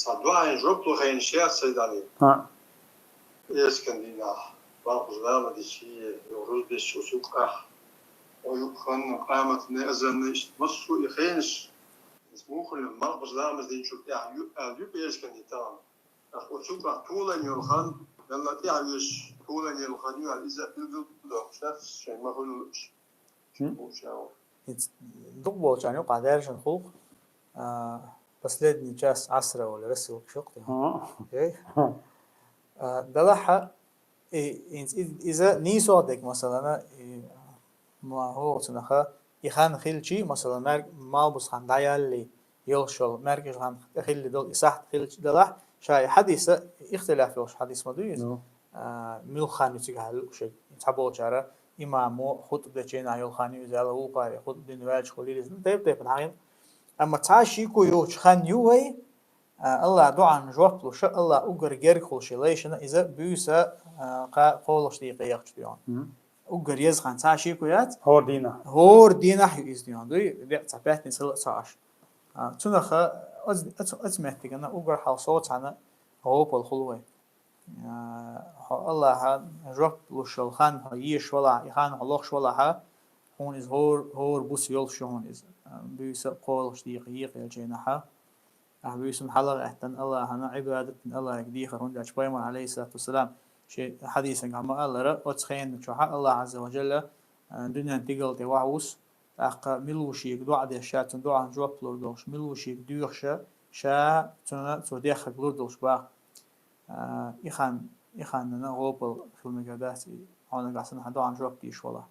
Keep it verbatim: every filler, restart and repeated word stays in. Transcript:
Цхьа дуӀайна жоп лу хенаш яц сай дӀале. ХӀаъ. Эскан дийнахь, малхбуза ламаз дичи, йо рузбеш цу къахь. О юкъ ханна къаматна азанна иштта массо а и хенаш. Иза мухалла малхбуза ламаз динчул тӀехь ю-, аьлла ю эскан дийнахь. Ах, оцу къахь тулан йолу хан, Далла тӀехь веш, тулан йолу хан ю аьлла, иза билгал дохуш дац, шайн ма хуьллуш. ХӀм. Бу шаьлла. Иза дукха болчарна юкъахь даьржина гӀуллакх, а, последний час Ӏасра волу рассылка шу кху тӀехь. ХӀаъ. Эй? А, далахьа, и, и, и, иза нийсо дерг, масалана, и, ма хӀокху цунаха, и хан хилчий, масалан, маьрг-, малхбуза хан дӀаяллий, йолуш йолу маьркӀажа хан тӀе хилли долу и сахьт хилча далахь, ша и хьадиса, ихтилаф йолуш хьадис ма дуй иза? Ну. А, муьлха хан ю цига хьаьлла уьш, цхьаболчара имамо хутба дечу хенахь йолу хан ю иза аьлла, вукхара хутба дина ваьлча хуьлийла иза. Ну, тайп-тайпана хьахийна. Амма цхьа шеко йоцу хан ю вай, а, Аллах дуӀанна жоп луша, Аллах уггар герга хула шен лайшна иза буьйса, а, кха-, кхоалгӀачу декъе яхча дуьйхьа. Мгм. Уггар еза хан цхьа шеко яц? ХӀора дийнахь. ХӀора дийнахь ю иза дуьйхьа. Дуй, декъа цхьа пятница хила а ца Ӏаш. А, цунаха оцу, оцу, оцу меттигана уггар хьалха соцахьана гӀопал хула вай. А, хьо Аллаха жоп луш йолу хан хьо езаш валахь, и хан хьо лохуш валахьа, хьуна иза хӀора, хӀора буса йолуш ю хьуна иза. А, буьйса кхоалгӀачу декъе екъаелчийнахьа. Ахь буьйсанна хьалха аьттан Аллахьана, Ӏибадат дина Аллахьига дехар, хӀунда аьлча пайхамар, алейхиссалату вассалам, шен хьадисанга ма аллара, оцу хенан чохьа Аллах Ӏазза ва Жалла, а, дуьнен тигалте вахьа вус, тӀаккха мила ву шега доӀа деш, ша цунна доӀан жоп лур долуш, мила ву шега доьхуш, ша цунна цо деххарг лур долуш баха. А, и хан, и ханнана гӀопал хила мегар дац, и хьо нагахь санна хьан доӀан жоп дийш валахь.